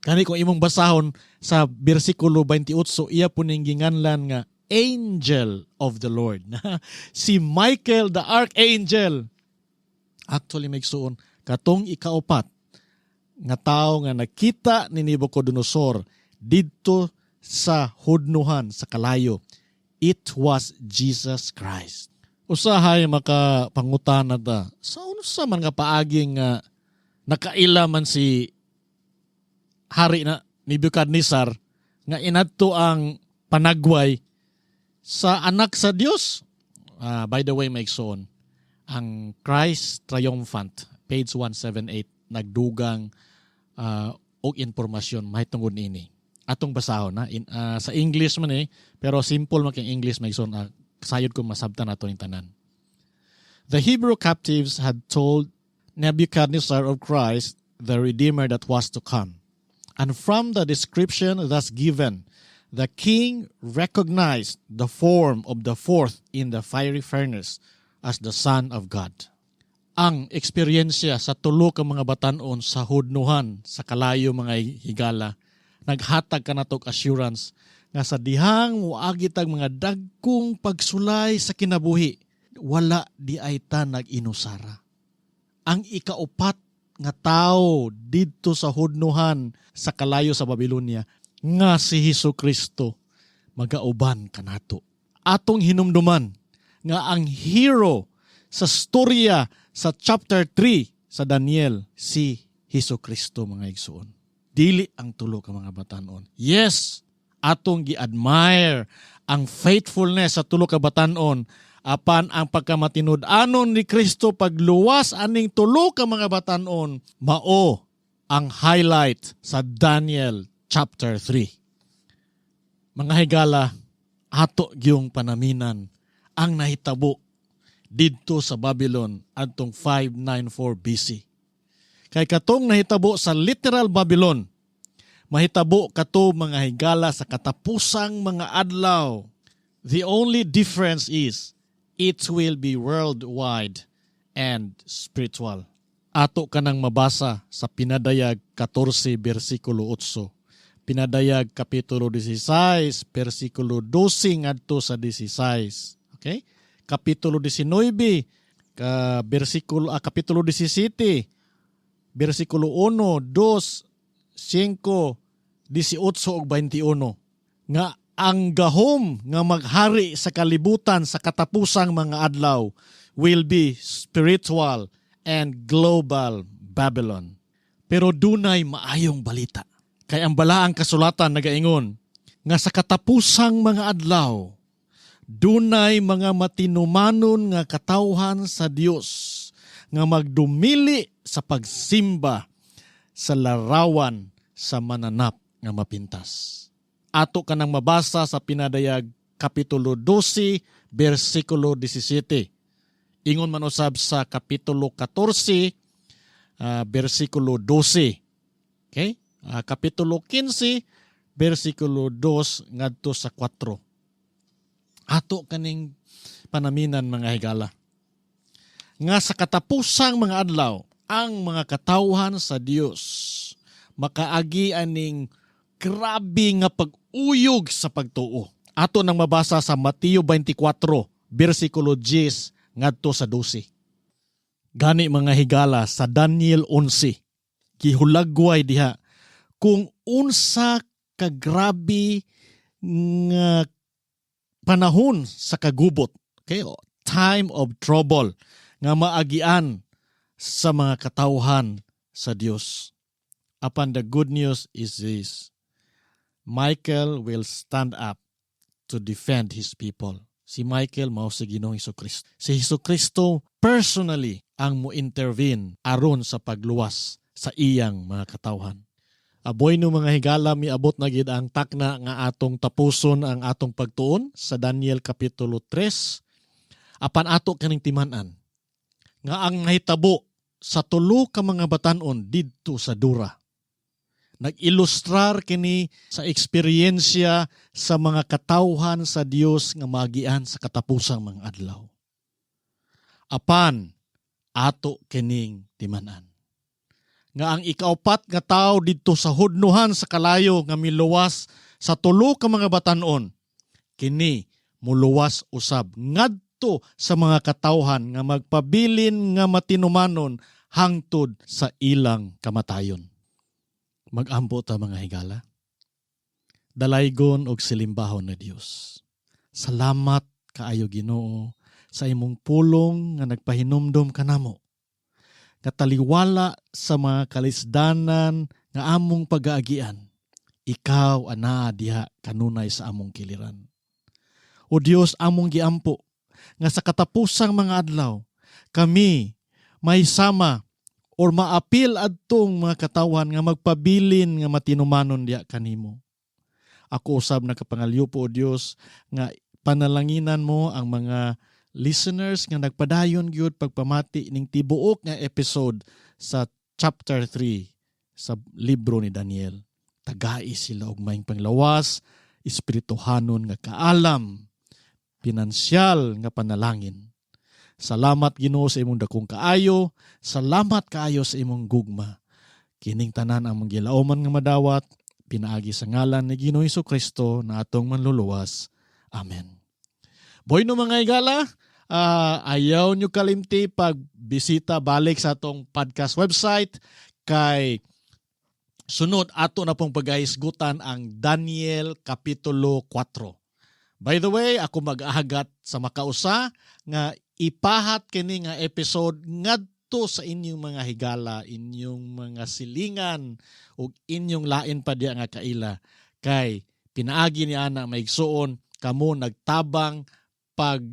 Kani kung imong basahon sa bersikulo 28, iya po ning ginganlan nga Angel of the Lord. Si Michael the Archangel. Actually, mga igsuon, katong ikaupat nga tao nga nakita ni Nebuchadnezzar didto sa hudnuhan sa kalayo, it was Jesus Christ. Usahay makapangutana ta, sa unsa man nga paagi nga nakaila man si hari na Nebuchadnezzar nga inadto ang panagway sa anak sa Dios? By the way, mga igsoon, ang Christ Triumphant, page 178, nagdugang og impormasyon mahitungod niini. Atong basahon na sa English man eh, pero simple man kay English, mga igsoon, sayod ko masabtan nato ning tanan. "The Hebrew captives had told Nebuchadnezzar of Christ, the Redeemer that was to come. And from the description thus given, the king recognized the form of the fourth in the fiery furnace as the Son of God." Ang eksperyensya sa tulo ka mga batanon sa hudnuhan sa kalayo, mga higala, naghatag kanatog assurance nga sa dihang moagi tag mga dagkong pagsulay sa kinabuhi, wala diay ta nag-inusara. Ang ikaupat nga tao didto sa hudnuhan sa kalayo sa Babylonia nga si Hesus Kristo magauban kanato. Atong hinumduman nga ang hero sa storya sa chapter 3 sa Daniel si Hesus Kristo, mga igsuon. Dili ang tulo ka mga batanon. Yes, atong gi-admire ang faithfulness sa tulo ka batanon, apan ang pagkamatinud-anon ni Kristo pagluwas aning tulo ka mga batanon mao ang highlight sa Daniel chapter 3. Mga higala, ato gyung panaminan ang nahitabo didto sa Babylon adtong 594 BC. Kay katong nahitabo sa literal Babylon, mahitabo kato, mga higala, sa katapusang mga adlaw. The only difference is it will be worldwide and spiritual. Ato kanang mabasa sa Pinadayag 14 bersikulo 8. Pinadayag Kapitulo 16 bersikulo 12 ngadto sa 16. Okay? Kapitulo 19 ka bersikulo Kapitulo 17 bersikulo 1, 2, 5, 18 ug 21 nga ang gahom nga maghari sa kalibutan sa katapusang mga adlaw will be spiritual and global Babylon. Pero dunay maayong balita. Kay ang balaang kasulatan nagaingon nga sa katapusang mga adlaw dunay mga matinumanon nga katawhan sa Dios nga magdumili sa pagsimba sa larawan sa mananap nga mapintas. Ato kanang mabasa sa Pinadayag Kapitulo 12 bersikulo 17. Ingon man usab sa Kapitulo 14, bersikulo 12. Okay? Kapitulo 15, bersikulo 2 ngadto sa 4. Ato kaning panaminan, mga higala, nga sa katapusang mga adlaw, ang mga katawhan sa Dios makaagi aning grabe nga pag-uyog sa pagtuo. Ato nang mabasa sa Mateo 24, bersikulo 10 ngadto sa 12. Gani, mga higala, sa Daniel 11, gihulagway diha kung unsa kagrabe nga panahon sa kagubot. Okay, time of trouble nga maagian sa mga katawhan sa Dios. Apan the good news is this: Michael will stand up to defend his people. Si Michael mao si Ginoong Kristo. Si Hesus Kristo personally ang mo-intervene aron sa pagluwas sa iyang mga katawhan. Aboy no, mga higala, miabot na gid ang takna nga atong tapuson ang atong pagtuon sa Daniel Kapitulo 3. Apan ato kaning timan-an nga ang nahitabo sa tulo ka mga batanon didto sa Dura, nag-ilustrar kini sa eksperyensya sa mga katawhan sa Dios nga maagian sa katapusang mga adlaw. Apan ato kining timan-an nga ang ikaupat nga tawo didto sa hudnuhan sa kalayo nga miluwas sa tulo ka mga batanon, kini muluwas usab ngadto sa mga katawhan nga magpabilin nga matinumanon hangtod sa ilang kamatayon. Magampo ta, mga higala. Dalaygon og silimbahon na Dios, salamat kaayo, Ginoo, sa imong pulong nga nagpahinumdom kanamo nga taliwala sa mga kalisdanan nga among pagaagian, ikaw anaa diha kanunay sa among kiliran. O Dios, among giampo nga sa katapusang mga adlaw kami may sama or maapil adtong mga katawan nga magpabilin nga matinumanon diha kanimo. Ako usab nakapangalyupo, O Dios, nga panalanginan mo ang mga listeners nga nagpadayon gyud pagpamati ning tibuok nga episode sa chapter 3 sa libro ni Daniel. Tagai sila og maayong panglawas, espirituhanon nga kaalam, pinansyal nga panalangin. Salamat, Ginoo, sa imong dakong kaayo, salamat kaayo sa imong gugma. Kining tanan ang gilauman nga madawat pinaagi sa ngalan ni Ginoo Kristo na atong manluluwas. Amen. Boy no, mga higala, ayaw nyo kalimti pag bisita balik sa atong podcast website kay sunod ato na pong pagahisgutan ang Daniel Kapitulo 4. By the way, ako mag-ahagat sa makausa nga ipahat kini nga episode ngadto sa inyong mga higala, inyong mga silingan ug inyong lain pa diya nga kaila kay pinaagi ni ana, maigsuon, kamo nagtabang pag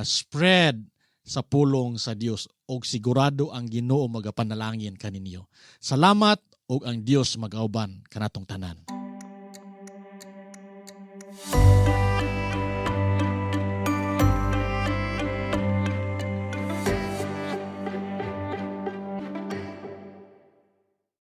spread sa pulong sa Dios og sigurado ang Ginoo magapanalangin kaninyo. Salamat ug ang Dios magauban kanatong tanan.